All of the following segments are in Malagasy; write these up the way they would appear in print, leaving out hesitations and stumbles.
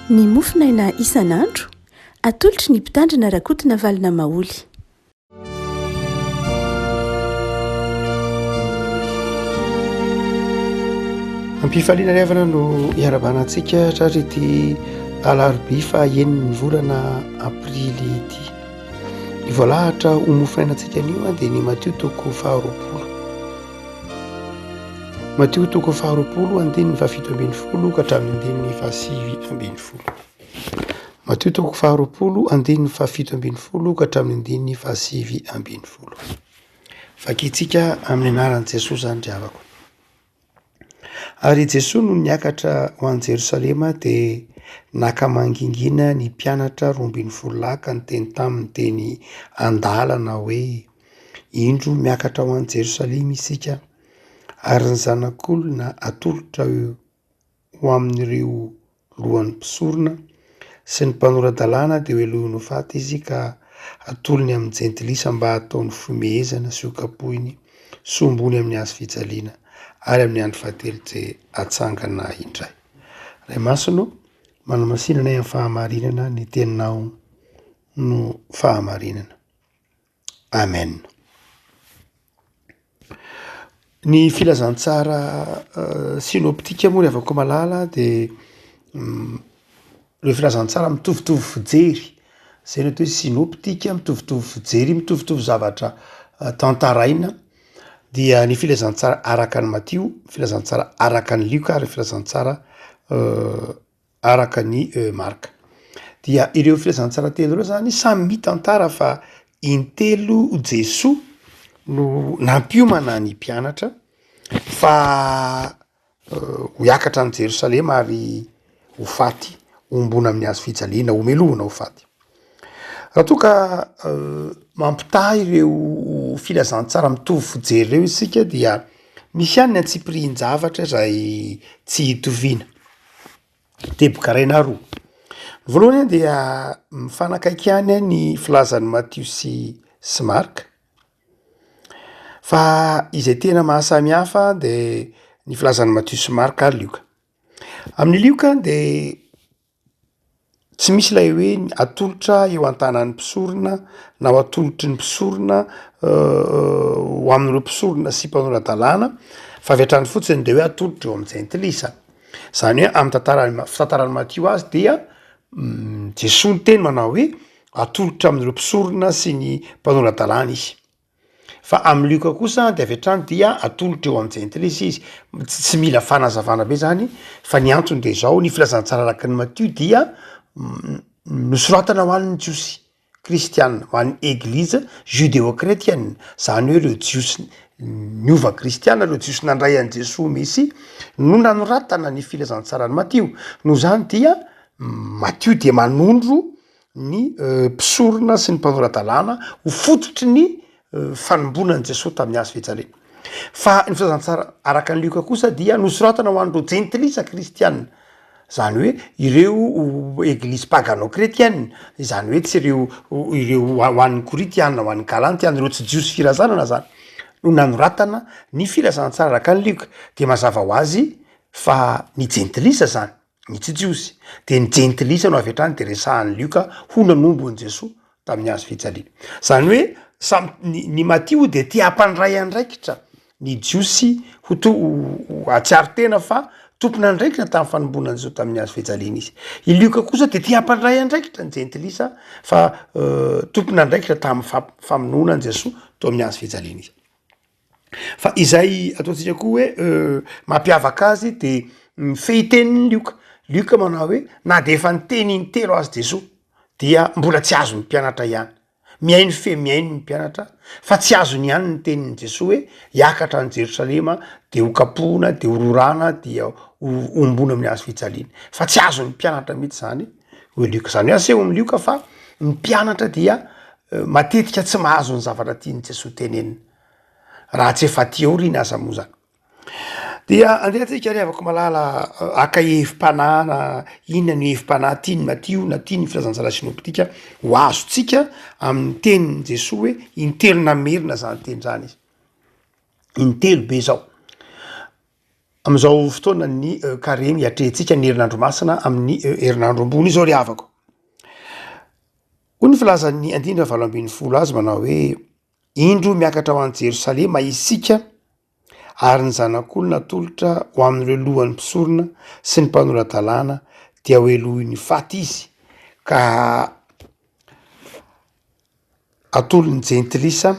Ny mofonaina isan'andro, atolotry ny Mpitandrina Rakotonavalona Maholy. Ampifaliana ry havana no iarabana antsika hatratra ity alarobia faha enin'ny volana aprily ity. Ny voalahatra ho mofonainantsika anio dia ny Matio toko faharoapolo. Matio toko faharoapolo andininy fahafito ambin'ny folo ka hatramin'ny andininy fahasivy ambin'ny folo. Matio toko faharoapolo andininy fahafito ambin'ny folo ka hatramin'ny andininy fahasivy ambin'ny folo. Vakintsika amin'ny anaran'i Jesoa izany ry havako. Ary i Jesoa nony niakatra ho any Jerosalema dia naka mangingina ny mpianatra 12 lahy ka niteny taminy teny an-dalana hoe, Indro miakatra ho any Jerosalema isika, ary ny Zanak'olona atolotra ho amin'ireo lohan'ny mpisorona sy ny mpanora-dalàna dia hohelohiny ho faty izy ka hatolony amin'ny jentilisa mba hataony fihomehezana sy hokapohiny sy hombony amin'ny hazo fijaliana ary amin'ny andro fahatelo dia hatsangana indray. Ray Masina ô, manamasina anay amin'ny fahamarinana, ny teninao no fahamarinana. Amen. Ny filazantsara synoptika moa ry havako malala de ireo filazantsara mitovitovy fijery, zay no atao hoe synoptika, mitovitovy fijery, mitovitovy zavatra tantaraina, dia ny filazantsara araka an'i Matio, filazantsara araka an'i Lioka ary filazantsara araka ny Marka. Dia ireo filazantsara telo ireo zany samy mitantara fa intelo Jesoa no nampiomana ny mpianatra fa ho hiakatra any Jerosalema ary ho faty, hombona amin'ny hazo fijaliana, ho melohina ho faty. Raha toa ka mampitaha ireo filazantsara mitovy fijery ireo isika dia misy ihany ny antsipirihin-javatra izay tsy itoviana. Teboka iray na roa. Ny voalohany dia mifanakaiky ihany ny filazan'i Matio sy sy Marka, fa izay tena mahasamy hafa de ny filazan'i Matio sy Marka ary Lioka. Amin'ny Lioka de Tsy misy ilay hoe atolotra eo an-tanan'ny mpisorona na ho atolotry ny mpisorona ho amin'ireo mpisorona sy mpanora-dalàna fa avy hatrany fotsiny de hoe atolotra eo amin'ny jentilisa. Zany hoe amin'ny tantaran'i fitantaran'i Matio azy dia Jesoa niteny manao hoe atolotra amin'ireo mpisorona sy ny mpanora-dalàna izy. Fa amin'i Lioka kosa dia avy hatrany dia atolotra eo amin'ny jentilisa izy, tsy mila fanazavana be zany fa ny antony de zao, ny filazantsara araka ny Matio dia nosoratana ho an'ny jiosy kristiana, ho an'ny eglizy judeo-chretienne, zany hoe ireo jiosy niova kristiana, ireo jiosy nandray an'i Jesoa Mesia no nanoratana ny filazantsaran'i Matio, noho izany dia Matio dia manondro ny mpisorona sy ny mpanora-dalàna ho fototry ny fanomboana an'i Jesoa tamin'ny hazo fijaliana. Fa ny filazantsara araka an'i Lioka kosa dia nosoratana ho an'ireo jentilisa kristiana, izany hoe ireo eglizy pagano-chretienne, izany hoe tsy ireo ireo ho an'ny Koritiana, ho an'ny Galantiana, ireo tsy jiosy firazanana zany no nanoratana ny filazantsara araka an'i Lioka. Dia mazava ho azy fa ny jentilisa zany. Ny tsy Jiosy, dia ny Jentilisa no avy hatrany dia resahan'i Lioka ho nanombo an'i Jesoa tamin'ny hazo fijaliana. Izany hoe samy ny ny Matio dia te hampandray andraikitra ny Jiosy ho to- ho hahatsiaro tena fa tompon'andraikitra tamin'ny fanomboana an'i Jesoa tamin'ny hazo fijaliana izy. I Lioka kosa dia te hampandray andraikitra ny Jentilisa fa tompon'andraikitra tamin'ny fa- famonoana an'i Jesoa teo amin'ny hazo fijaliana izy. Fa izay ataontsika koa hoe mampiavaka azy de ny fehitenin'i Lioka, Lioka manao hoe na de efa niteny intelo azy Jesoa dia mbola tsy azon'ny mpianatra ihany, mihaino fe mihaino ny mpianatra fa tsy azony ihany ny tenin'i Jesoa hoe hiakatra any Jerosalema de ho kapohina de ho rorana dia ho hombona amin'ny hazo fijaliana, fa tsy azon'ny mpianatra mihitsy zany hoy Lioka, zany hoe asehon'i Lioka fa ny mpianatra dia matetika tsy mahazo ny zavatra tian'i Jesoa tenenina. Raha tsy efa aty aoriana aza moa zany. Dia andeha tsika ry havako malala haka hevi-panahy na inona no hevi-panahy tian'i Matio na tian'ny filazantsara sinoptika ho azontsika amin'ny tenin'i Jesoa hoe intelo namerina zany teny zany izy. Intelo be zao. Amin'izao fotoanan'ny karemy iatrehantsika ny herinandro masina amin'ny herinandro ambony izao ry havako. Hoy ny filazan'ny andininy fahavalo ambin'ny folo azy manao hoe, Indro miakatra ho any Jerosalema isika, ary ny Zanak'olona atolotra ho amin'ireo lohan'ny mpisorona sy ny mpanora-dalàna, dia hohelohin'ny faty izy, ka atolony jentilisa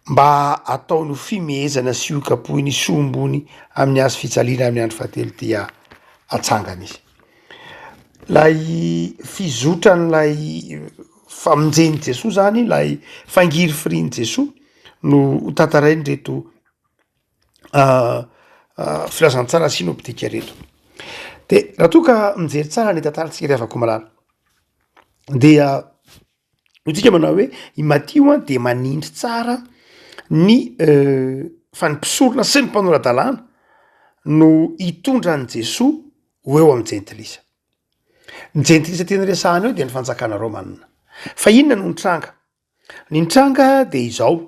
mba hataony ho fimehezana sy hokapohiny sy hombony amin'ny hazo fijaliana amin'ny andro fahatelo dia atsangana izy. Ilay fizotran'ilay famonjen'i Jesoa zany, ilay fangirifirian'i Jesoa no ho tantarain'ireto filazantsara sinôptika ireto. De raha toa ka mijery tsara ny tantarantsika ry havako malala dia hoy tsika manao hoe i Matio a de manindry tsara ny fa ny mpisorona sy ny mpanora-dalàna no hitondra an'i Jesoa ho eo amin'ny jentilisa. Ny jentilisa tiany resahana eo dia ny fanjakana romanina. Fa inona no nitranga? Ny nitranga dia izao,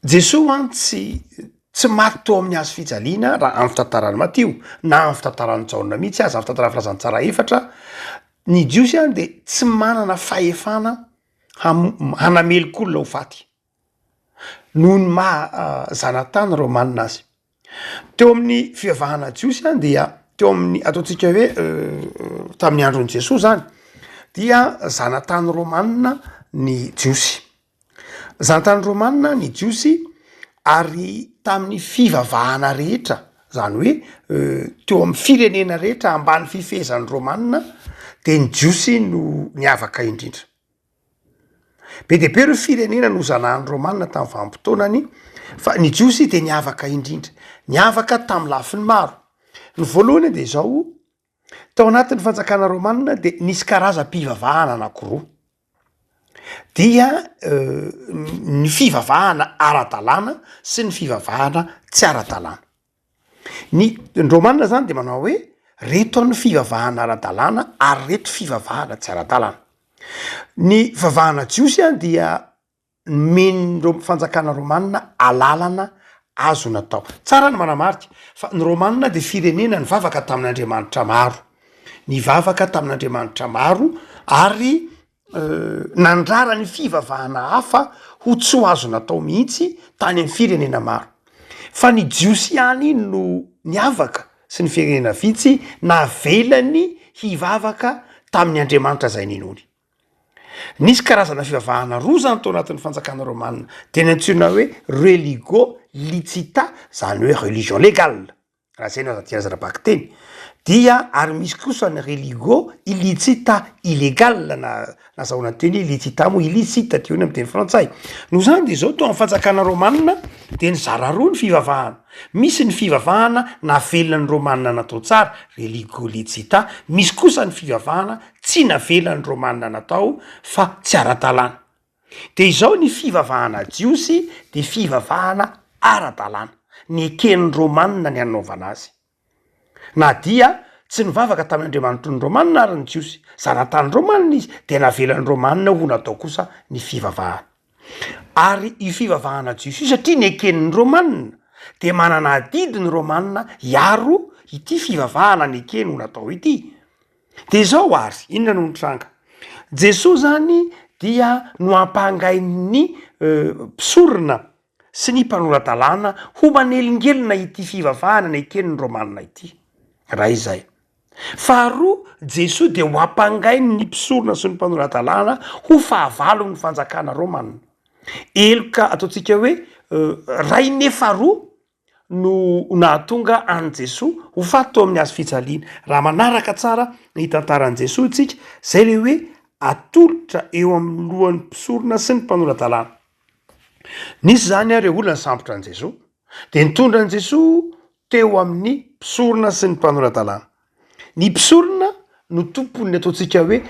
Jesoa an tsy tsy maty teo amin'ny hazo fijaliana raha amin'ny fitantaran'i Matio na amin'ny fitantaran'i Jaona mihitsy aza, amin'ny fitantaran'ny filazantsara efatra, ny Jiosy an dia tsy manana fahefana ham- hanameloka olona ho faty noho ny maha zanatany romanina azy. Teo amin'ny fivavahana jiosy an dia teo amin'ny ataontsika hoe tamin'ny andron'i Jesoa zany dia zanatany romanina ny jiosy. Zanatany romanina ny jiosy ary tamin'ny fivavahana rehetra zany hoe teo amin'ny firenena rehetra ambany fifehezan'ny romanina de ny jiosy no niavaka indrindra. Be dia be ireo firenena nozanahan'ny Romana tamin'ny vanim-potoanany, fa ny Jiosy dia niavaka indrindra. Niavaka tamin'ny lafiny maro. Ny voalohany dia izao, tao anatin'ny fanjakana romana dia nisy karazam-pivavahana anankiroa. Dia ny fivavahana ara-dalàna sy ny fivavahana tsy ara-dalàna. Ny ny Romana zany de manao hoe reto ny fivavahana ara-dalàna ary reto fivavahana tsy ara-dalàna. Ny fivavahana jiosy an dia nomen'ireo fanjakana romana alalana azo natao. Tsara ny manamarika fa ny Romana de firenena nivavaka tamin'andriamanitra maro, nivavaka tamin'andriamanitra maro ary nandrara ny fivavahana hafa ho tsy ho azo natao mihitsy tany amin'ny firenena maro. Fa ny Jiosy ihany no niavaka sy ny firenena vitsy navelany hivavaka tamin'ny Andriamanitra izay ninoany. Nisy karazana fivavahana roa izany tao anatin'ny fanjakana romana, dia ny antsoina hoe religo licita, izany hoe religion légale. Raha zay no azo adika azy ara-bakiteny dia ary misy kosa ny religo illicita, illégal na nazahoana ny teny hoe illicita moa illicite aty aoriana amin'ny teny frantsay. Noho izany dia izao tao amin'ny fanjakana romana dia nizara roa ny fivavahana, misy ny fivavahana navelan'ny romana natao tsara, religo licita, misy kosa ny fivavahana tsy navelan'ny romana natao fa tsy ara-dalàna. Dia izao ny fivavahana jiosy dia fivavahana ara-dalàna, neken'ny Romanina ny hanaovana azy. Na dia tsy nivavaka tamin'ny andriamanitry ny Romanina ary ny Jiosy, zanatany romanina izy, dia navelan'ny Romanina ho natao kosa ny fivavahana. Ary io fivavahana jiosy io satria neken'ny Romanina, dia manana adidy ny Romanina hiaro ity fivavahana nekeny ho natao ity. De izao ary, inona no nitranga? Jesoa zany dia noampangain'ny mpisorona sy ny mpanora-dalàna ho manelingelina ity fivavahana neken'ny Romanina ity. Ray izay. Faharoa, Jesoa dia ho ampangain'ny mpisorona sy ny mpanora-dalàna ho fahavalon'ny fanjakana romanina. Heloka ataontsika hoe ray nefa roa no nahatonga an'i Jesoa ho faty teo amin'ny hazo fijaliana. Raha manaraka tsara ny tantaran'i Jesoa isika, izay ilay hoe atolotra eo amin'ny lohan'ny mpisorona sy ny mpanora-dalàna. Nisy izany ireo olona nisambotra an'i Jesoa, dia nitondra an'i Jesoa teo amin'ny mpisorona sy ny mpanora-dalàna. Ny mpisorona no tompon'ny ataontsika hoe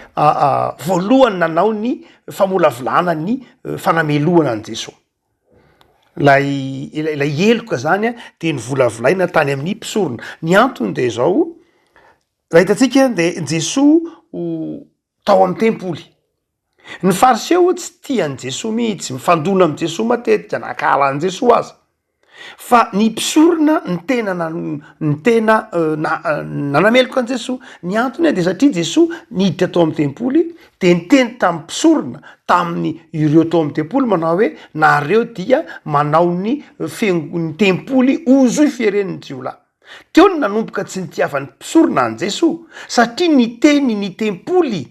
voalohany nanao ny famolavolana ny fanamelohana an'i Jesoa. Ilay ilay heloka zany a de novolavolaina tany amin'ny mpisorona. Ny antony de zao, raha hitantsika de Jesoa ho tao amin'ny tempoly, ny fariseo tsy tia an'i Jesoa mihitsy, mifandona amin'i Jesoa matetika, nankahala an'i Jesoa aza. Fa ny mpisorona ny tena ny tena nanameloka an'i Jesoa. Ny antony dia satria Jesoa niditra tao amin'ny tempoly dia niteny tamin'ny mpisorona, tamin'ny ireo tao amin'ny tempoly manao hoe, nareo dia manao ny fiango- ny tempoly ozoy fieren'ny jiolahy. Teo no nanomboka tsy nitiavan'ny mpisorona an'i Jesoa satria niteny ny tempoly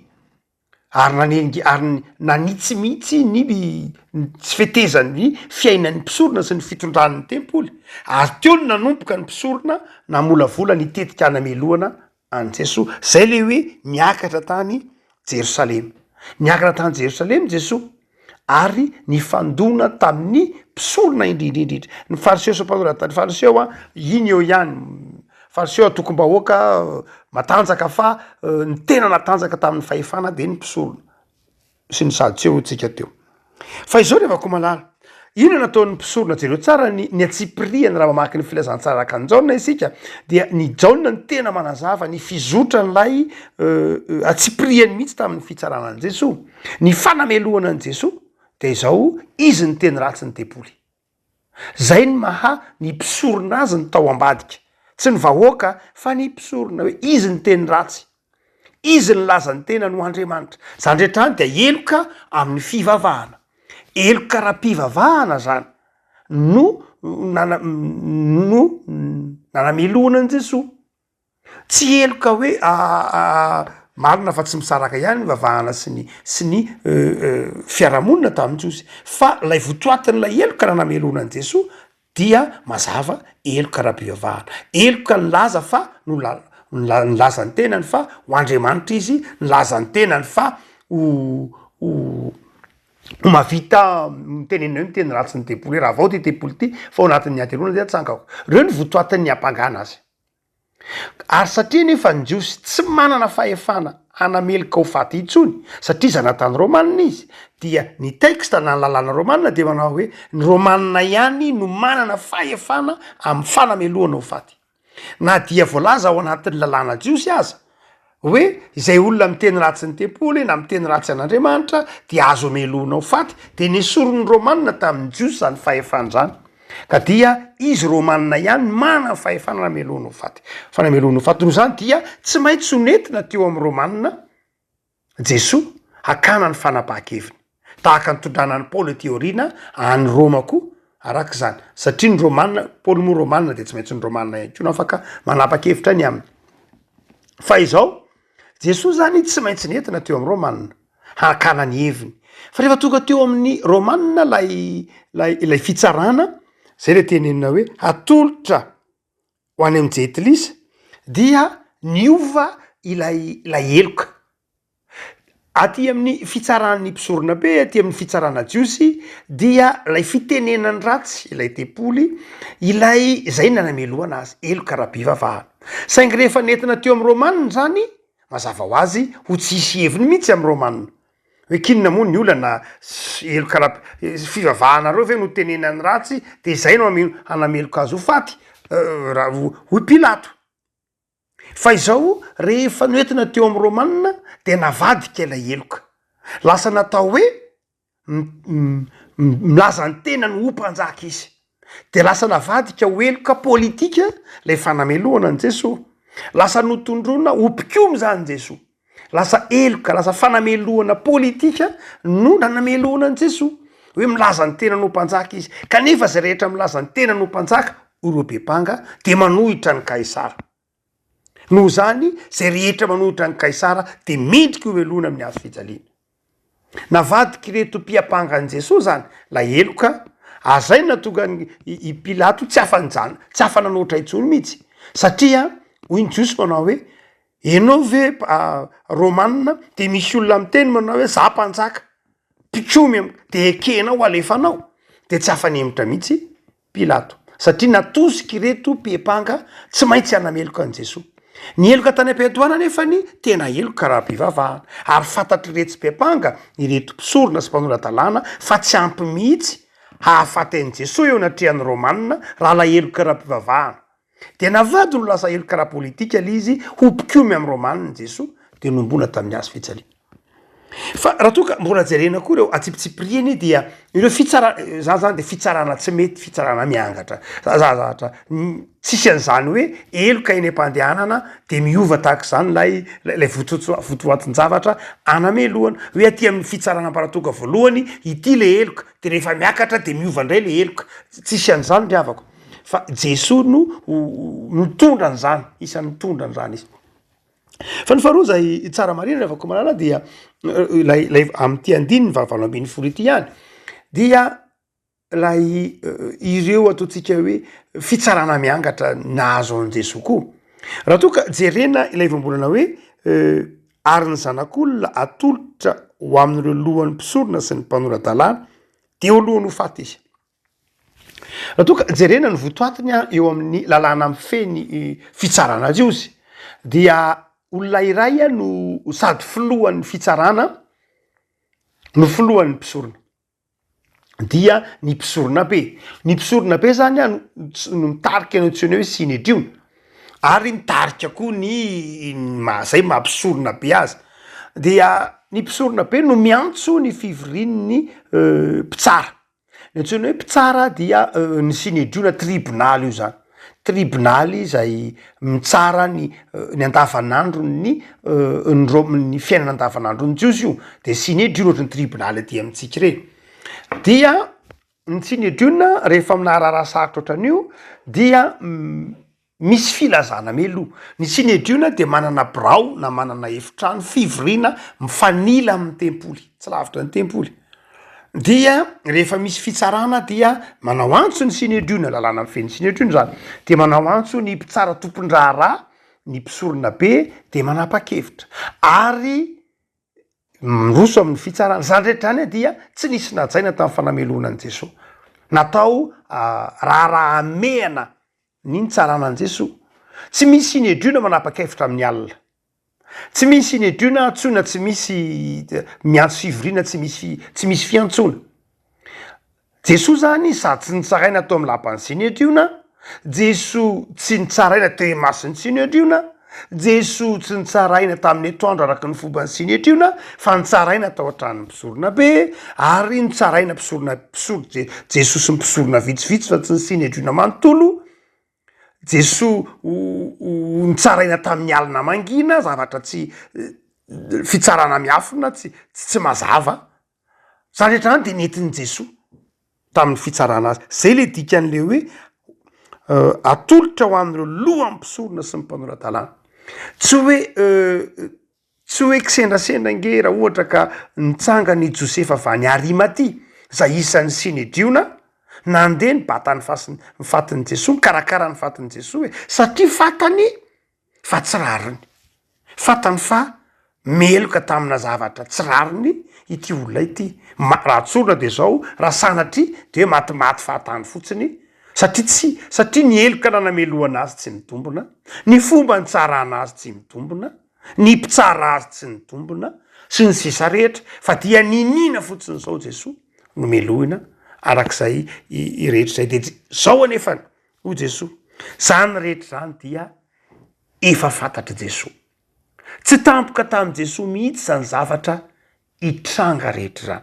ary nanengy ary nanitsy mihitsy ny ny tsy fetezan'ny fiainan'ny mpisorona sy ny fitondran'ny tempoly, ary teo no nanomboka ny mpisorona namolavola ny tetika hanamelohana an'i Jesoa, zay le hoe niakatra tany Jerosalema, niakatra tany Jerosalema Jesoa ary nifandona tamin'ny mpisorona indrindra indrindra, ny fariseo sy mpanora-dalàna, ny fariseo an, iny eo ihany, fariseo antokom-bahoaka matanjaka fa ny tena natanjaka tamin'ny fahefana de ny mpisorona sy ny sadoseo hoy tsika teo. Fa izao ry havako malala, inona nataon'ny mpisorona, jereo tsara ny ny antsipiriany raha mamaky ny filazantsara araka an'i Jaona isika dia ny Jaona no tena manazava ny fizotran'ilay antsipiriany mihitsy tamin'ny fitsarana an'i Jesoa. Ny fanamelohana an'i Jesoa dia izao, izy niteny ratsy ny tempoly. Zay ny maha ny mpisorona azy ny tao ambadika. Tsy ny vahoaka fa ny mpisorona hoe izy niteny ratsy. Izy nilaza ny tenany ho Andriamanitra. Zany rehetra zany dia heloka amin'ny fivavahana. Heloka ara-pivavahana zany no nana- no nanamelohana an'i Jesoa. Tsy heloka hoe marina fa tsy misaraka ihany ny vavahana sy ny sy ny fiarahamonina tamin'ny jiosy fa lay votoatin'ilay heloka nanamelohana an'i Jesoa dia mazava heloka ara-pivavahana, heloka nilaza fa nola- nila- nilaza ny tenany fa ho Andriamanitra izy, nilaza ny tenany fa ho ho ho mahavita mitenenina hoe miteny ratsy ny tempoly hoe ravao ty tempoly ty fa ao anatin'ny hateloana dia atsangako, reo ny votoatin'ny hampangana azy. Ary satria anefa ny Jiosy tsy manana fahefana hanameloka ho faty intsony, satria zanatany romanina izy, dia ny texte na ny lalàna romanina dia manao hoe ny romanina ihany no manana fahefana amin'ny fanamelohana ho faty. Na dia voalaza ao anatin'ny lalàna jiosy aza hoe izay olona miteny ratsy ny tempoly na miteny ratsy an'Andriamanitra dia azo amelohina ho faty, dia nesorin'ny Romanina tamin'ny Jiosy izany fahefana izany, ka dia izy Romanina ihany no manana ny fahefana namelohina ho faty. Fa namelohina ho faty noho izany dia tsy maintsy ho nentina teo amin'ny Romanina Jesoa hakana ny fanapahan-keviny. Tahaka ny nitondrana an'i Paoly aty aoriana any Roma koa araka izany, satria ny Romana, Paoly moa Romana dia tsy maintsy ny Romana ihany koa no afaka manapa-kevitra ny aminy. Fa izao, Jesoa zany tsy maintsy nentina teo amin'ny Romana hakana ny heviny. Fa rehefa tonga teo amin'ny Romana lay lay ilay fitsarana, zay le tenenina hoe hatolotra ho any amin'ny Jentilisa dia niova ilay ilay heloka. Aty amin'ny fitsaran'ny mpisoronabe, aty amin'ny fitsarana jiosy dia ilay fitenenany ratsy ilay tempoly, ilay izay nanamelohana azy, heloka ara-pivavahana. Saingy rehefa nentina teo amin'ny Romanina izany, mazava ho azy ho tsy hisy heviny mihitsy amin'ny Romanina. Hoe k'inona moa ny olana, heloka ara, fivavahanareo ve no tenenany ratsy de izay no hanameloka azy ho faty? Raha hoy Pilato. Fa izao rehefa noentina teo amin'ny Romanina de navadika ilay heloka. Lasa natao hoe milaza ny tenany ho mpanjaka izy. De lasa navadika ho heloka politika ilay fanamelohana an'i Jesoa. Lasa notondroina ho mpikomy izany Jesoa. Lasa heloka, lasa fanamelohana politika no nanamelohana an'i Jesoa. Hoe milaza ny tenany ho mpanjaka izy. Kanefa izay rehetra milaza ny tenany ho mpanjaka, hoy ireo be mpanga, dia manohitra an'i Kaisara. Noho izany, izay rehetra manohitra an'i Kaisara dia mendrika homelohina amin'ny hazo fijaliana. Navadik'ireto mpiampanga an'i Jesoa izany ilay heloka, ary izay no nahatonga an'i i Pilato tsy afa-nijanona, tsy afa-nanoatra intsony mihitsy, satria hoy ny Jiosy manao hoe, Ianao ve Romanina dia misy olona miteny manao hoe za mpanjaka, mpikomy amiko, dia ekenao alefanao? Dia tsy afa-nihemotra mihitsy Pilato, satria natosik' ireto mpiampanga tsy maintsy hanameloka an'i Jesoa. Ny heloka tany am-piandohana anefa ny tena heloka ara-pivavahana, ary fantatr'iretsy mpiampanga, ireto mpisorona sy mpanora-dalàna, fa tsy ampy mihitsy hahafaty an'i Jesoa eo anatrehan'ny Romanina raha ilay heloka ara-pivavahana. Dia navadiny ho lasa heloka ara-politika ilay izy, ho mpikomy amin'ny Romanina Jesoa, dia nohomboana tamin'ny hazo fijaliana. Fa raha toa ka mbola jerena koa ireo antsipitsipiriany dia ireo fitsara- zany zany de fitsarana tsy mety, fitsarana miangatra, zavatra tsisy an'izany hoe heloka eny am-pandehanana de miova tahak'izany lay lay vototso- votoatin-javatra anamelohana, hoe aty amin'ny fitsarana ambaratonga voalohany ity le heloka de rehefa miakatra de miova ndray le heloka, tsisy an'izany ry havako fa Jesoa no mitondra an'izany, isan'ny mitondra an'izany izy. Fa ny faharoa izay tsara marihina ry havako malala dia ilay ilay amin'ity andininy faha 18 ity ihany dia ilay ireo ataontsika hoe fitsarana miangatra nahazo an'i Jesoa koa. Raha toa ka jerena ilay voambolana hoe ary ny zanak'olona atolotra ho amin'ireo lohan'ny mpisorona sy ny mpanora-dalàna dia eo alohany ho faty izy. Raha toa ka jerena ny votoatiny eo amin'ny lalàna mifehy ny fitsarana jiosy dia olona iray no sady filohan'ny fitsarana no filohan'ny mpisorona, dia ny mpisorona be. Ny mpisorona be zany no no mitarika ny antsoina hoe synedriona ary mitarika koa ny maha zay maha mpisorona be azy, dia ny mpisorona be no miantso ny fivorian'ny mpitsara. Ny antsoina hoe mpitsara dia ny synedriona tribonaly io zany, tribonaly izay mitsara ny ny andavanandron'ny ny Rôma ny fiainana andavanandron'ny jiosy io, de synedriona ohatran'ny tribonaly aty amintsika ireny, dia ny synedriona rehefa aminà raharaha sarotra ohatran'io dia Misy filazana mialoha. Ny Synedriona dia manana birao na manana efitrano fivoriana mifanila amin'ny tempoly, tsy lavitra ny tempoly. Dia rehefa misy fitsarana dia manao antso ny Synedriona, lalàna mifehy ny Synedriona izany, dia manao antso ny mpitsara tompon-draharaha, ny mpisorona be dia manapa-kevitra. Ary miroso amin'ny fitsarana. Izany rehetra izany dia tsy nisy najaina tamin'ny fanamelohana an'i Jesoa. Natao raharaha hamehana ny nitsarana an'i Jesoa. Tsy misy Synedriona manapa-kevitra amin'ny alina. Tsy misy Synedriona antsoina tsy misy miantso fivoriana tsy misy tsy misy fiantsoana. Jesoa zany sady tsy nitsaraina tao amin'ny lapan'ny Synedriona, Jesoa tsy nitsaraina teo imason'ny Synedriona, Jesoa tsy nitsaraina tamin'ny atoandro araka ny fomban'ny Synedriona fa nitsaraina tao an-tranon'ny mpisoronabe ary nitsaraina mpisorona mpisoro Je Jesoa sy ny mpisorona vitsivitsy fa tsy ny Synedriona manontolo. Jesoa ho ho nitsaraina tamin'ny alina mangina, zavatra tsy fitsarana miafina tsy tsy mazava. Zany rehetra zany de nentin'i Jesoa tamin'ny fitsarana azy. Zay le dikan'le hoe atolotra ho an'ireo lohan'ny mpisorona sy ny mpanora-dalàna. Tsy hoe tsy hoe kisendrasendra ange raha ohatra ka nitsangana i Josefa avy any Arimatia, zay isan'ny Synedriona, nandeha nibata ny fasin'ny ny fatin'i Jesoa, nikarakara ny fatin'i Jesoa e, satria fantany fa tsy rariny. Fantany fa meloka tamina zavatra tsy rariny ity olona ity. Ma- raha tsorina de zao, raha sanatria de hoe matimaty fahatany fotsiny, satria tsy, satria ny heloka nanamelohana azy tsy mitombina, ny fomba nitsarana azy tsy mitombina, ny mpitsara azy tsy nitombina, sy ny sisa rehetra, fa dia niniana fotsiny zao Jesoa no melohina arak'izay i- rehetra izay. De j- zao anefany, hoy Jesoa, zany rehetra zany dia efa fantatr'i Jesoa. Tsy tampoka tamin'i Jesoa mihitsy izany zavatra hitranga rehetra izany.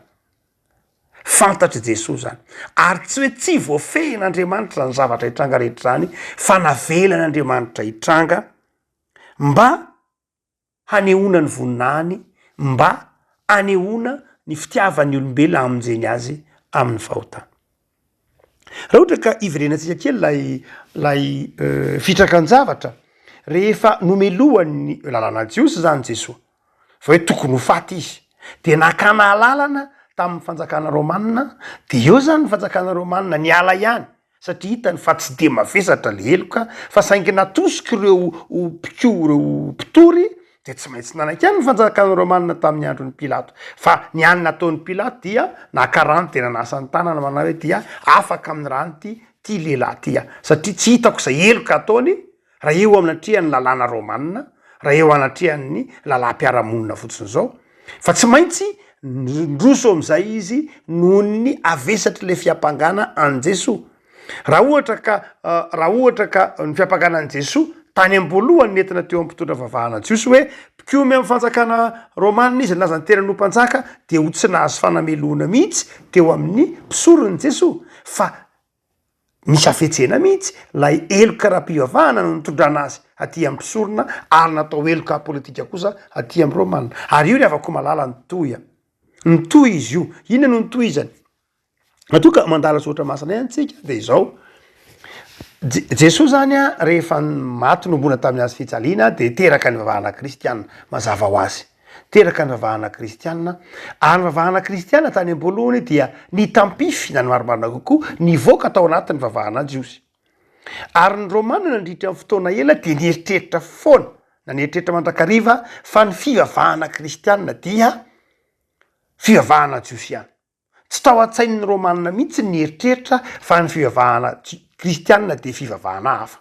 Fantatr'i Jesoa izany. Ary tsy hoe tsy voafehin'Andriamanitra izany zavatra hitranga rehetra izany, fa navelan'Andriamanitra hitranga mba hanehoana ny voninahiny, mba hanehoana ny fitiavan'ny olombelona hamonjeny azy amin'ny fahotana. Raha ohatra ka hiverenantsika kely ilay ilay fitrakan-javatra, rehefa nomelohan'ny lalàna jiosy izany Jesoa, fa hoe tokony ho faty izy, dia nakana alalana tamin'ny fanjakana romana, dia eo izany ny fanjakana romana niala ihany, satria hitany fa tsy dia mavesatra le heloka fa saingy natosik' ireo mpikoa ireo mpitory dia tsy maintsy nanaiky ihany ny fanjakana romana tamin'ny andron'i Pilato fa ny hany nataon'i Pilato dia naka rano dia nanasa ny tanana manao hoe dia afaka amin'ny rano ity ty lehilahy ty aho satria tsy hitako izay heloka ataony Raha eo anatrehan'ny lalàna romana, raha eo anatrehan'ny lalàm-piarahamonina fotsiny izao, fa tsy maintsy ndroso amin'izay izy noho ny havesatr'ilay fiampangana an'i Jesoa. Raha ohatra ka raha ohatra ka ny fiampangana an'i Jesoa Tany am-boalohany nentina teo amin'ny mpitondra vavahana jiosy hoe mpikomy amin'ny fanjakana romanina izy nilaza ny tenany ho mpanjaka dia ho tsy nahazo fanamelohana mihitsy teo amin'ny mpisorony Jesoa fa nisy hafetsena mihitsy ilay heloka ara-pivavahana no nitondrana azy aty amin'ny mpisorona ary natao heloka politika kosa aty amin'ny romanina. Ary io ry havako malala nitohy a! Nitohy izy io. Inona no nitohizany? Raha toa ka mandala soratra masina ihany tsika de izao, Jesoa zany a rehefa maty nombona tamin'ny hazo fijaliana de teraka ny vavahana kristiana, mazava ho azy, teraka ny vavahana kristiana, ary ny vavahana kristiana tany am-boalohany dia nitampify na ny marimarina kokoa nivoaka tao anatin'ny vavahana jiosy. Ary ny romana nandritra ny fotoana ela dia nieritreritra foana na nieritreritra mandrakariva fa ny fivavahana kristiana dia fivavahana jiosy ihany. Tsy tao an-tsain'ny Romanina mihitsy ny nieritreritra fa ny fivavahana kristianina dia fivavahana hafa.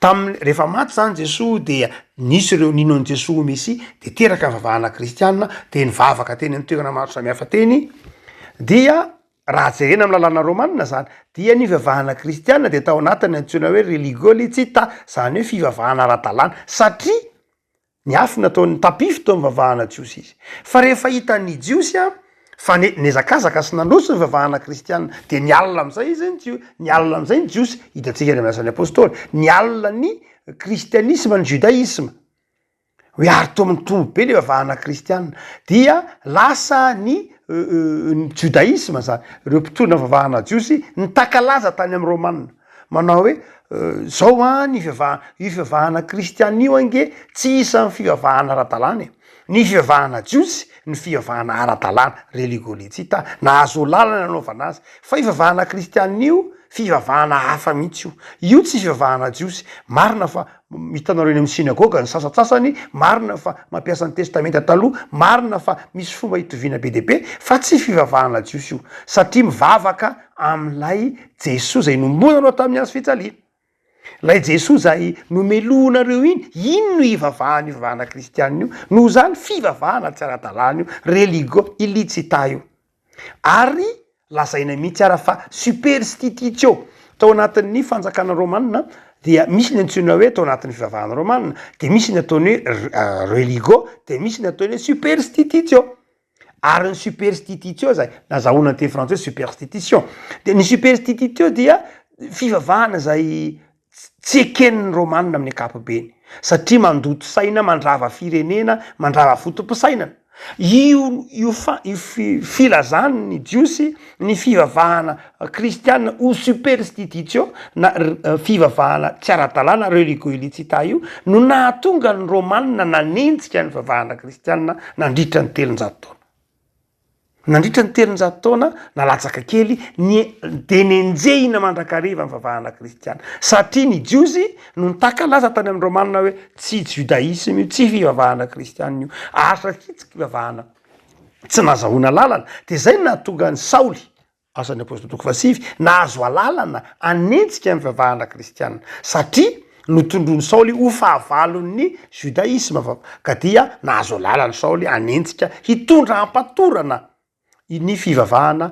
Tamin'ny, rehefa maty izany Jesoa dia nisy ireo nino an'i Jesoa ho Mesia, dia teraka ny fivavahana kristianina, dia nivavaka teny amin'ny toerana maro samihafa teny, dia raha jerena amin'ny lalàna romanina izany, dia ny fivavahana kristianina dia tao anatin'ny antsoina hoe religio licita, izany hoe fivavahana ara-dalàna, satria Niafina tao nitampify tao amin'ny vavahana jiosy izy. Fa rehefa hitan'ny Jiosy fa ne, nihazakazaka sy nandroso ny vavahana kristiana, dia nialona amin'izay izy ny Jio, nialona amin'izay ny Jiosy, hitantsika any amin'ny Asan'ny Apôstôly, nialona ny kristianisma, ny judaïsme. Hoe ary toa mitombo be le vavahana kristiana. Dia lasa ny ny judaïsme zany, ireo mpitondra vavahana jiosy nitakalaza tany amin'ny Romana. Manao hoe, Zao an ny fivavahana, io fivavahana kristiana io ange tsy isan'ny fivavahana ara-dalàna e! Ny fivavahana jiosy no fivavahana ara-dalàna, religio licita, nahazo lalana nanaovana azy. Fa io fivavahana kristiana io fivavahana hafa mihitsy io. Io tsy fivavahana jiosy. Marina fa Hitanareo eny amin'ny synagoga ny sasantsasany, marina fa mampiasa ny Testamenta Taloha, marina fa misy fomba itoviana be dia be, fa tsy fivavahana jiosy io, satria mivavaka amin'ilay Jesoa izay nombonanao tamin'ny hazo fijaliana. Ilay Jesoa izay nomelohinareo iny, iny no ivavahan'io fivavahana kristianina io, noho izany fivavahana tsy ara-dalàna io, religio illicita io. Ary lazaina mihitsy ara fa superstititio, tao anatin'ny fanjakana romana dia misy ny antsoina hoe, tao anatin'ny fivavahana romana, dia misy ny ataony hoe religo, dia misy ny ataony hoe superstititio. Ary ny superstititio zay nazahoana ny teny frantsay hoe superstitition, dia ny superstititio dia fivavahana zay tsy eken'ny Romanina amin'ny ankapobeny, satria mandoto saina, mandrava firenena, mandrava foto-pisainana. Io io fa io fi filazan'ny Jiosy ny fivavahana kristiana ho superstititio na fivavahana tsy ara-dalàna, religio illicita, io no nahatonga ny Romanina nanenjika ny fivavahana kristiana nandritra ny 300 taona. Nandritra ny 300 taona na latsaka kely ny dia nenjehina mandrakariva ny fivavahana kristiana, satria ny Jiosy no nitakalaza tany amin'ny Romana hoe tsy judaisme io, tsy fivavahana kristiana io, ary satria tsy fivavahana tsy nazahoana lalana, dia izay no nahatonga an'i Saoly Asan'ny Apostoly toko fahasivy, nahazo alalana hanenjika ny fivavahana kristiana, satria notondroin'i Saoly ho fahavalon'ny judaisme, ka dia nahazo alalana Saoly hanenjika hitondra ampatorana ny fivavahana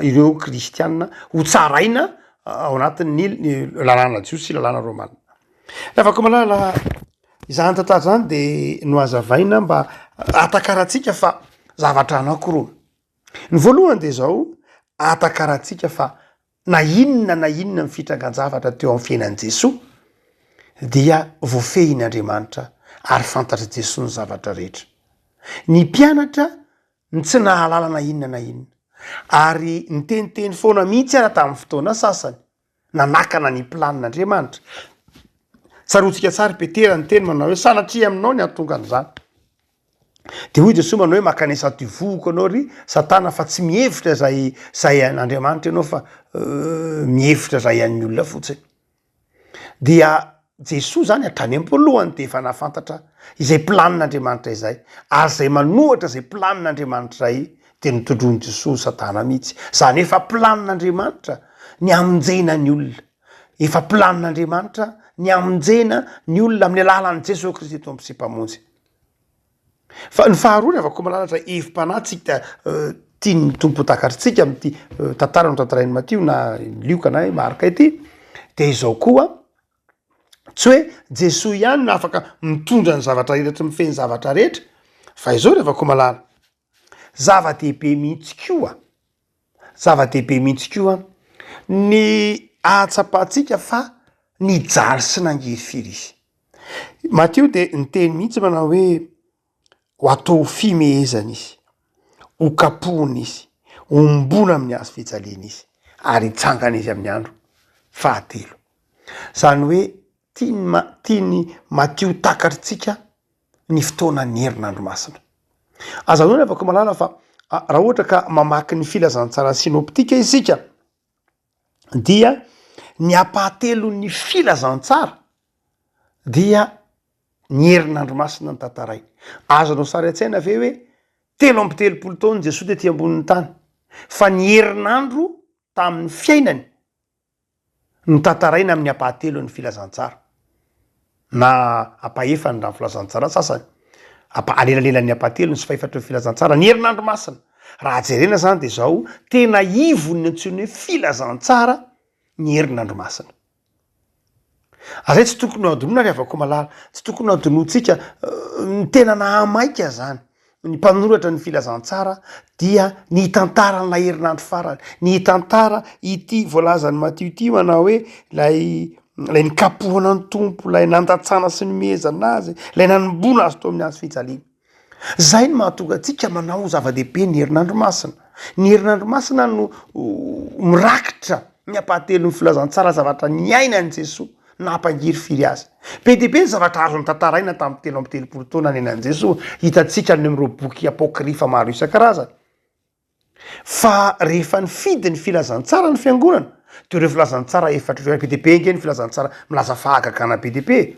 ireo kristiana ho tsaraina ao anatin'ny lalàna jiosy sy lalàna romana. Ravakomalala, izany tantara izany dia nohazavaina mba hahatakarantsika fa zavatra anankiroa. Ny voalohany dia izao, ahatakarantsika fa na inona na inona ny fitrangan-javatra teo amin'ny fiainan'i Jesoa dia voafehin' Andriamanitra ary fantatr'i Jesoa ny zavatra rehetra. Ny mpianatra no tsy nahalala na inona na inona ary niteniteny foana mihitsy ara tamin'ny fotoana sasany. nanakana ny planin'Andriamanitra. Tsaroantsika tsara i Petera niteny manao hoe sanatria aminao ny hahatonga an'izany. Dia hoy Jesoa manao hoe mankanesa ato ivohoko ianao ry Satana fa tsy mihevitra izay izay an'Andriamanitra ianao fa mihevitra izay an'ny olona fotsiny. Dia Jesoa zany hatrany am-boalohany dia efa nahafantatra izay planin'Andriamanitra izay, ary izay manohatra izay planin'Andriamanitra izay dia notondroin'i Jesoa ho Satana mihitsy. Izany hoe efa planin'Andriamanitra ny hamonjena ny olona. Efa planin'Andriamanitra ny hamonjena ny olona amin'ny alalan'i Jesoa Kristy Tompo sy Mpamonjy. Fa ny faharoa ry havako malala izay hevi-panahy tsika tian'ny Tompo ho takatritsika amin'ity tantara notantarain'i Matio na Lioka na i Marka ity dia izao koa. Tsy hoe Jesoa ihany no afaka mitondra ny zavatra rehetra, mifehy ny zavatra rehetra, fa izao ry havako malala, zava-dehibe mihitsy koa, zava-dehibe mihitsy koa ny ahatsapantsika fa nijaly sy nangirifiry izy. Matio dia niteny mihitsy manao hoe ho atao ho fimehezana izy, ho kapohina izy, hombona amin'ny hazo fijaliana izy, ary hitsangana izy amin'ny andro fahatelo. Izany hoe tian'i Ma- tian'i Matio takatritsika ny fotoanan'ny herinandro masina. Aza adino ry havako malala fa raha ohatra ka mamaky ny filazantsara synoptika isika dia ny ampahatelon'ny filazantsara dia ny herinandro masina no tantarainy. Azonao sary an-tsaina ve hoe 33 taona Jesoa tety ambonin'ny tany fa ny herinandro tamin'ny fiainany no tantaraina amin'ny ampahatelon'ny filazantsara na ampahefany raha ny filazantsara sasany, ampa- alelalelan'ny ampahatelony sy fahefatry ny filazantsara ny herinandro masina. Raha jerena zany de zao, tena ivon'ny antsoina hoe filazantsara ny herinandro masina. Ary zay tsy tokony ho adinoina ry havako malala, tsy tokony ho adinointsika ny tena nahamaika zany ny mpanoratra ny filazantsara dia ny hitantara an'ilay herinandro farany, ny hitantara ity voalazan'i Matio ity manao hoe ilay ilay nikapohana ny Tompo, ilay nandatsana sy nomehezana azy, ilay nanomboana azy teo amin'ny hazo fijaliana. Zay no mahatonga antsika manao zava-dehibe ny herinandro masina. Ny herinandro masina no mirakitra ny ampahatelon'ny filazantsara zavatra niainan'i Jesoa nampangirifiry azy. Be dia be ny zavatra azo notantaraina tamin'ny 33 taona niainan'i Jesoa, hitantsika any amin'ireo boky apôkrifa maro isan-karazany. Fa rehefa nifidy ny filazantsara ny fiangonana, dia ireo filazantsara efatra ireo, be dia be ange ny filazantsara milaza fahagagana be dia be e.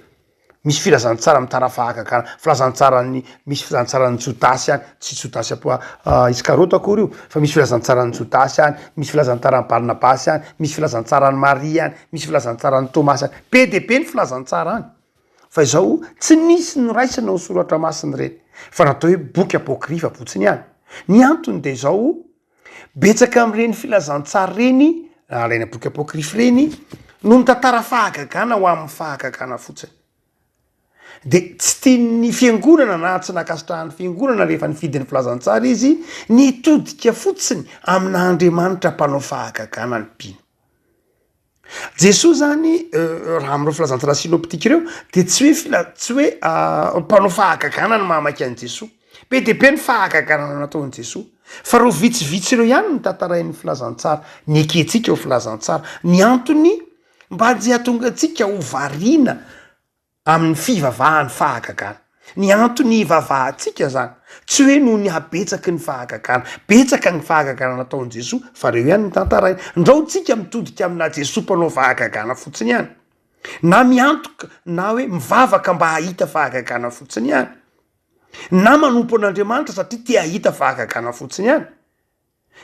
Misy filazantsara mitara fahagagana, filazantsaran'ny, misy filazantsaran'i Jodasy any, tsy Jodasy apo- Iskarota akory io, fa misy filazantsaran'i Jodasy any, misy filazantsaran'i Barnabasy any, misy filazantsaran'i Maria any, misy filazantsaran'i Tomasy any, be dia be ny filazantsara any. Fa izao, tsy nisy noraisina ho soratra masina ireny, fa natao hoe boky apokrifa fotsiny ihany. Ny antony dia izao, betsaka amin'ireny filazantsara ireny, alaina boky apokrifa ireny, no mitantara fahagagana ho amin'ny fahagagana fotsiny. Dia tsy tian'ny fiangonana na tsy nankasitrahan'ny fiangonana rehefa nifidy ny filazantsara izy, ny hitodika fotsiny amina Andriamanitra mpanao fahagagana ny mpino. Jesoa zany raha amin'ireo filazantsara synoptique ireo de tsy hoe fila- tsy hoe mpanao fahagagana no mahamaika an'i Jesoa. Be dia be ny fahagagana nataon'i Jesoa, fa ireo vitsivitsy ireo ihany no tantarain'ny filazantsara, nekentsika ho filazantsara. Ny antony mba tsy hahatonga antsika ho variana amin'ny fivavahan'ny fahagagana. Ny antony hivavahantsika zany, tsy hoe noho ny habetsaky ny fahagagana. Betsaka ny fahagagana nataon'i Jesoa, fa reo ihany no tantaraina. Ndrao tsika mitodika amina Jesoa mpanao fahagagana fotsiny ihany. Na miantoka na hoe mivavaka mba hahita fahagagana fotsiny ihany. Na manompo an'Andriamanitra satria te hahita fahagagana fotsiny ihany.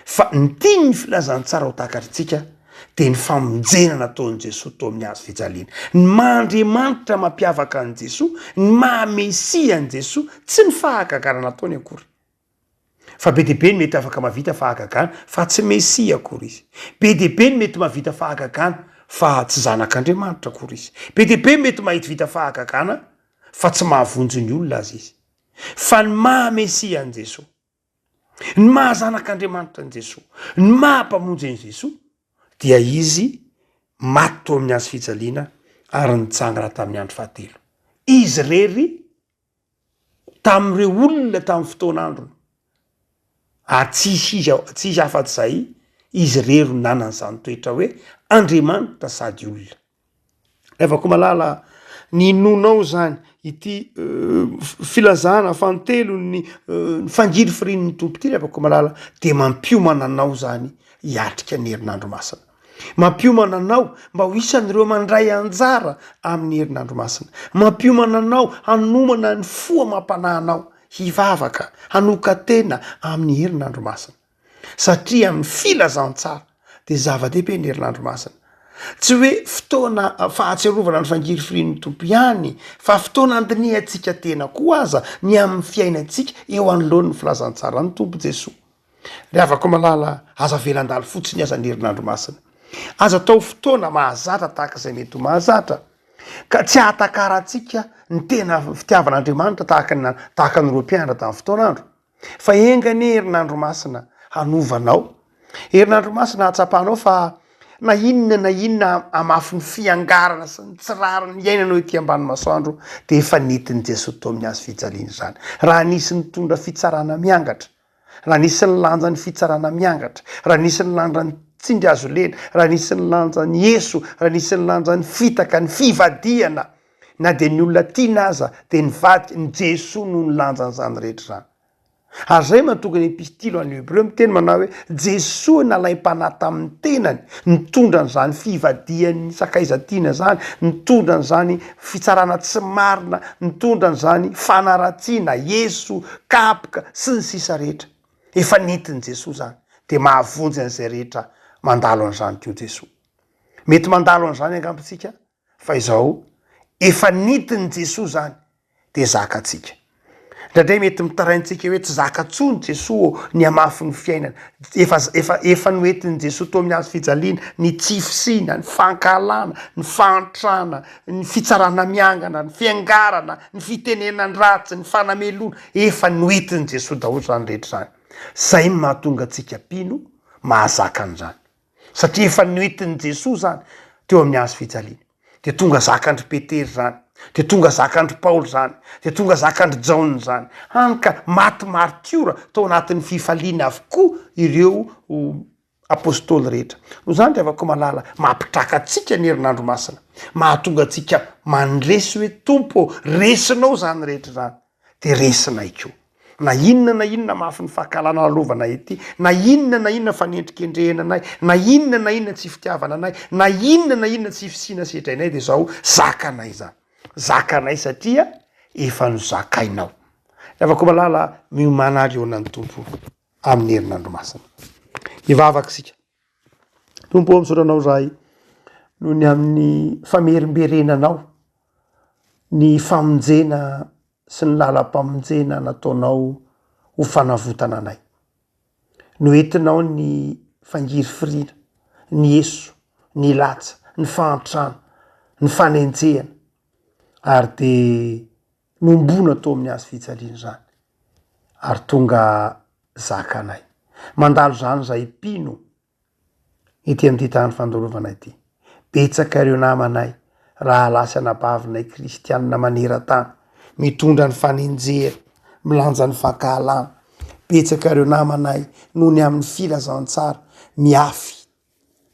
Fa ny tian'ny filazantsara ho takatritsika dia ny famonjena nataon'i Jesoa teo amin'ny hazo fijaliana. Ny maha Andriamanitra mampiavaka an'i Jesoa, ny maha Mesia an'i Jesoa, tsy ny fahagagana nataony akory. Fa be dia be ny mety afaka mahavita fahagagana fa tsy Mesia akory izy. Be dia be ny mety mahavita fahagagana fa tsy zanak'Andriamanitra akory izy. Be dia be ny mety mahavita fahagagana fa tsy mahavonjy ny olona aza izy. Fa ny maha Mesia an'i Jesoa, Ny maha zanak'Andriamanitra an'i Jesoa, ny maha Mpamonjy an'i Jesoa dia Izy maty teo amin'ny hazo fijaliana ary nitsangana tamin'ny andro fahatelo. Izy irery tamin'ireo olona tamin'ny fotoan'androny ary tsy hisy izy tsy hisy afa-tsy izay izy irery no nanana izany toetra hoe Andriamanitra sady olona. Revako malala, ny inoanao izany ity filazana fanintelony ny fangirifirian'ny Tompo ity revako malala dia mampiomana anao izany hiatrika ny herinandro masina. Mampiomana anao mba ho isan'ireo mandray anjara amin'ny herinandro masina. Mampiomana anao hanomana ny fo amam-panahinao hivavaka, hanokan-tena amin'ny herinandro masina. Satria amin'ny filazantsara dia zava-dehibe ny herinandro masina. Tsy hoe fotoana fahatsiarovana ny fangirifirian'ny Tompo ihany fa fotoana andinihantsika tena koa aza ny amin'ny fiainantsika eo anoloan'ny filazantsaran'ny Tompo Jesoa. Ry havako malala, aza avela handalo fotsiny aza ny herinandro masina. Aza atao fotoana mahazatra tahaka izay mety ho mahazatra. Ka tsy ahatakarantsika ny tena fitiavan'Andriamanitra tahaka ny tahaka an'ireo mpianatra tamin'ny fotoan'andro. Fa enga anie herinandro masina hanova anao. Herinandro masina hahatsapanao fa na inona na inona hamafin'ny fiangarana sy ny tsy rariny iainanao ety ambany masoandro dia efa nentin'i Jesoa tao amin'ny hazo fijaliana izany. Raha nisy nitondra fitsarana miangatra, raha nisy nilanja ny fitsarana miangatra, raha nisy nilanja ny tsindry hazo lena, raha nisy nilanja ny eso, raha nisy nilanja ny fitaka, ny fivadihana, na dia ny olona tiana aza dia nivadika, ny Jesoa no nilanja an'izany rehetra izany. Ary izay mahatonga ny epistily ho an'ny Hebreo miteny manao hoe, Jesoa nalaim-panahy tamin'ny tenany, nitondra an'izany fivadihan'ny sakaiza tiana izany, nitondra an'izany fitsarana tsy marina, nitondra an'izany fanaratsiana, eso, kapoka, sy ny sisa rehetra. Efa nentin'i Jesoa izany, dia mahavonjy an'izay rehetra mandalo an'izany koa Jesoa. Mety mandalo an'izany angamba isika, Fa izao, efa nentin'i Jesoa izany, dia zakantsika. Indraindray mety mitaraintsika hoe tsy zaka intsony Jesoa ô, ny hamafin'ny fiainana. Efa, efa, efa noentin'i Jesoa teo amin'ny hazo fijaliana ny tsy fisiana, ny fankahalana, ny fahantrana, ny fitsarana miangana, ny fiangarana, ny fitenenan-dratsy, ny fanameloana. Efa noentin'i Jesoa daholo izany rehetra izany. Izay no mahatonga antsika mpino mahazaka an'izany. Satria efa noentin'i Jesoa izany teo amin'ny hazo fijaliana. Dia tonga zakan-dry Petera izany, dia tonga zakan-dry Paoly izany, dia tonga zakan-dry Jaona izany. Hany ka maty martiora tao anatin'ny fifaliana avokoa ireo Apostoly rehetra. Noho izany ry havako malala, mampitraka antsika ny herinandro masina. Mahatonga antsika mandresy hoe Tompo ô, resinao izany rehetra izany. Dia resinay koa. Na inona na inona mafy ny fankahalana lalovanay ety, na inona na inona fanendrikendrehana anay, na inona na inona tsy fitiavana anay, na inona na inona tsy fisiana sedrainay dia izao zakanay izany. Zakanay satria efa nozakainao. Ry havako malala, miomàna ary hihaona ny Tompo amin'ny herinandro masina. Hivavaka isika. Tompo ô, misaotra Anao izahay noho ny amin'ny famerimberenanao ny famonjena sy ny lalam-pamonjena nataonao ho fanavotana anay. Noentinao ny fangirifiriana, ny eso, ny latsa, ny fahantrana, ny fanenjehana, ary dia nombona tao amin'ny hazo fijaliana izany, ary tonga zakanay. Mandalo izany izahay mpino ety amin'ity tany fandorovana ity. Betsaka ireo namanay, rahalahy sy anabavinay kristianina maneran-tany, mitondra ny fanenjehana, milanja ny fankahalana. Betsaka ireo namanay noho ny amin'ny filazantsara, miafy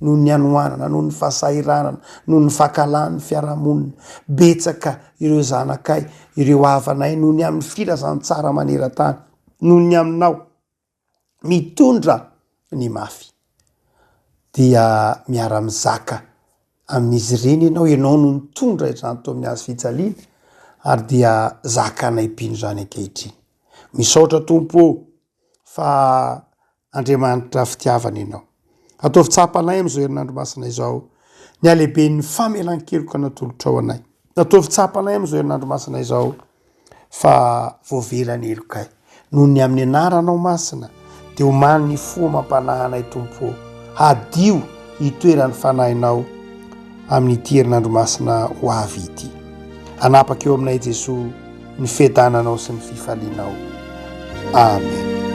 noho ny hanoanana, noho ny fahasahiranana, noho ny fankahalan'ny fiarahamonina. Betsaka ireo zanakay, ireo havanay noho ny amin'ny filazantsara maneran-tany, noho ny aminao. Mitondra ny mafy. Dia miara-mizaka amin'izy ireny ianao, ianao no nitondra izany teo amin'ny hazo fijaliana, ary dia zakanay mpino izany ankehitriny. Misaotra Tompo ô, fa Andriamanitra fitiavana ianao. Ataovy tsapanay amin'izao herinandro masina izao ny halehiben'ny famelan-keloka natolotrao anay. Ataovy tsapanay amin'izao herinandro masina izao fa voavela ny helokay. Noho ny amin'ny anaranao masina dia omany ny fo amam-panahy anay Tompo ô. Hadio hitoeran'ny fanahinao amin'ity herinandro masina ho avy ity. Hanapaka eo aminay Jesoa ny fiadananao sy ny fifalianao. Amen.